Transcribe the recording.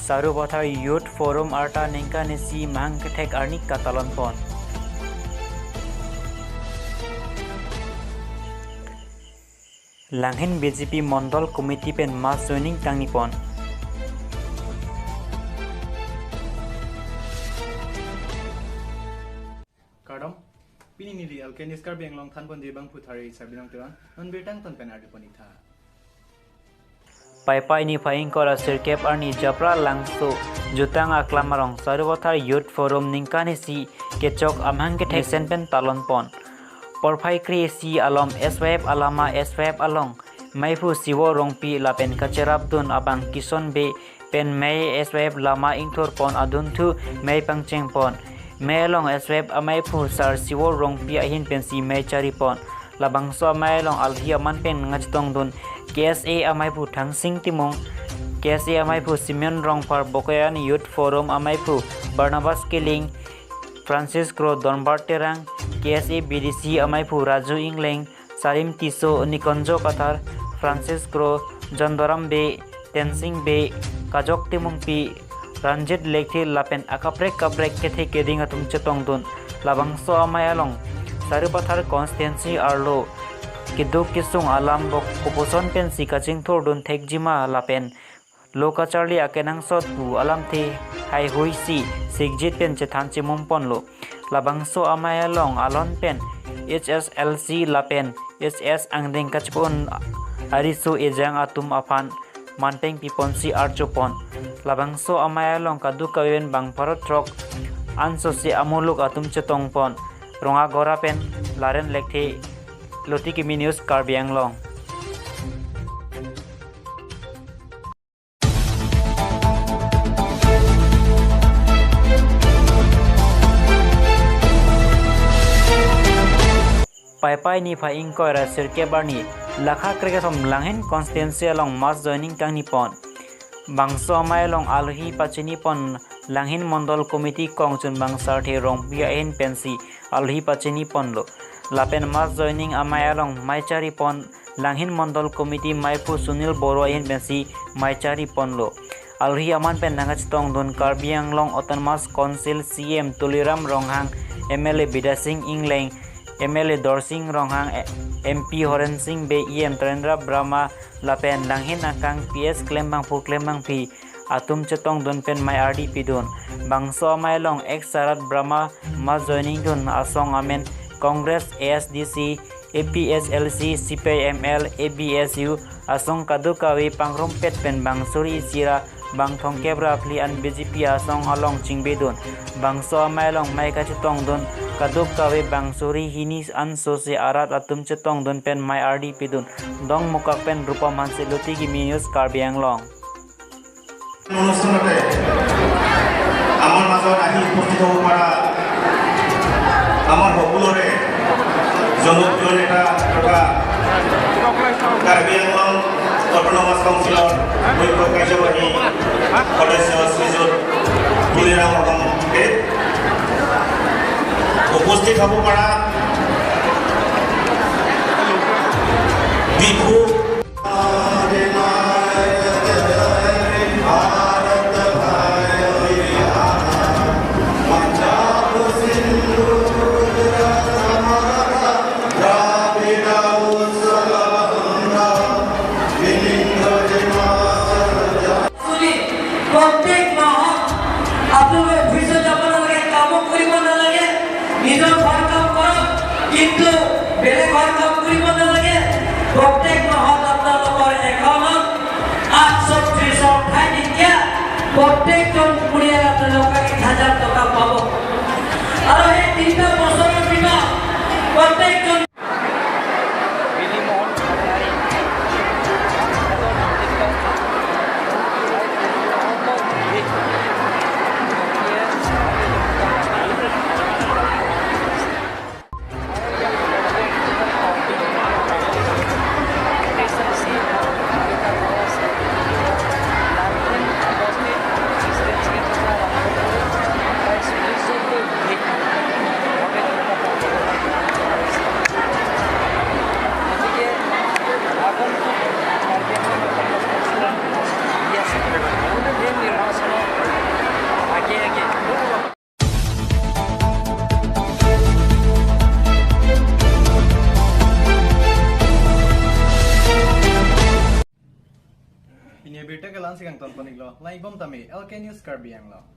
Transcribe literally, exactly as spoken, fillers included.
Sarupathar Youth Forum arta ningkan isi mahang kethek arni katalon pon. Langhin B J P Mondol Committee pen mass joining tangni pon. Kardom, pini neli Alkenis Karbi Anglong thanpon di bang phuthari Sabinong Teron, non birta angton pen ardi pon-ik tha. Paipai niphai ingkoi ra sirkep arni Japralangso jutang aklam arong Sarupathar Youth Forum ningkan isi kechok amahang kethek mesen pen talon pon. Porphai kre-isi alom S Y F alama S Y F along maiphu Siwo Rongpi lapen kacherapdun abang Kison Bey pen mei S Y F lama ingthur pon adunthu mei pangcheng pon. Mei along S Y F amaiphu Sar Siwo Rongpi ahin pensi mei chari pon. Labangso amei along alohi aman pen nangkachetongdun K S A amaiphu Thangsing Timung, K S A amaiphu Simeon Rongphar, Bokajan Youth Forum amaiphu Barnabas Killing, Francis Kro, Donbar Terang, K S A B D C amaiphu Raju Ingleng, Sarim Tisso, Nikonjo Kathar, Francis Kro, Jondoram Bey, Tensing Bey, Kajok Timungpi, Ranjit Lekthe lapen akaprek kaprek kethe keding atum chetongdun. Labangso amei along Sarupathar constituency arlo keduk kesung alam bok kopuson pensi kachingthurdun thekjima lapen lo kacharli akenangsot pu alamthe haihui si sikjit pen chethan chimum ponlo. Labangso amei along alon pen H S L C lapen H S angdeng kachepon ariso ejang atum aphan manpeng piponsi archo pon. Labangso amei along kadokave pen bang pharo throk ansose amuluk atum chetong pon. Rongagora pen Laren Lekthe, Loti Kimi News, Karbi Anglong. Paipai niphai ingkoi ra sirkep arni lakha krekethom Langhin constituency along mass joining tangni pon. Bangso amei along alohi pachini pon Langhin Mondol Committee kongchunbang Sarthe Rongpi ahin pensi alohi pachini ponlo. Lapen mass joining amei along mei chari pon Langhin Mondol Committee maiphu Sunil Boro ahin pensi mei chari ponlo. Alohi aman pen nangkachetongdun Karbi Anglong Autonomous Council C E M Tuliram Ronghang, M L A Bidya Sing Engleng, M L A Dorsing Ronghang, M P Horen Sing Bey, E M Tarendra Brahma lapen Langhin akang P S Klembangphu Klembangpi atum chetongdun pen mei ardi pidun. Bangso amei along ek sarat Brahma mass joining dun asong amen Congress, A S D C, A P H L C, C P I M L, A B S U asong kadokave pangrumpet pen bang suri isi ra bang thomkep ra phli an B J P asong along chingbedun. Bangso amei along mei kachetongdun kadokave bang suri hini ansose arat atum chetongdun pen mei ardi pidun. Dongmukak pen Rupam Hanse, Loti Kimi News, Karbi Anglong. অনুষ্ঠানতে আমাৰ মাজত আহি উপস্থিত হ'ব পৰা আমাৰ সকলোৰে জনপ্ৰিয় নেতা তথা কাৰ্বি আংলং অট'নমাছ কাউন্সিলৰ মুখ্য কাৰ্যবাহী সদস্য শ্ৰীযুত তুলিৰাম ৰংদেৱ, উপস্থিত হ'ব পৰা বিভু প্ৰত্যেক মাহত আপোনালোকে অফিচত যাব নালাগে, কামো কৰিব নালাগে, নিজৰ ঘৰ কাম কৰক, কিন্তু বেলেগ ঘৰ কাম কৰিব নালাগে। প্ৰত্যেক মাহত আপোনালোকৰ একাউণ্টত আঠশ ত্ৰিশৰ ঠাইত এতিয়া প্ৰত্যেকজন পৰিয়াল আপোনালোকে এক হাজাৰ টকা পাব। আৰু সেই তিনিটা বছৰৰ ভিতৰত প্ৰত্যেকজন si kangton pon-iklo. Lang-ik bom tame L K News Karbi Anglong.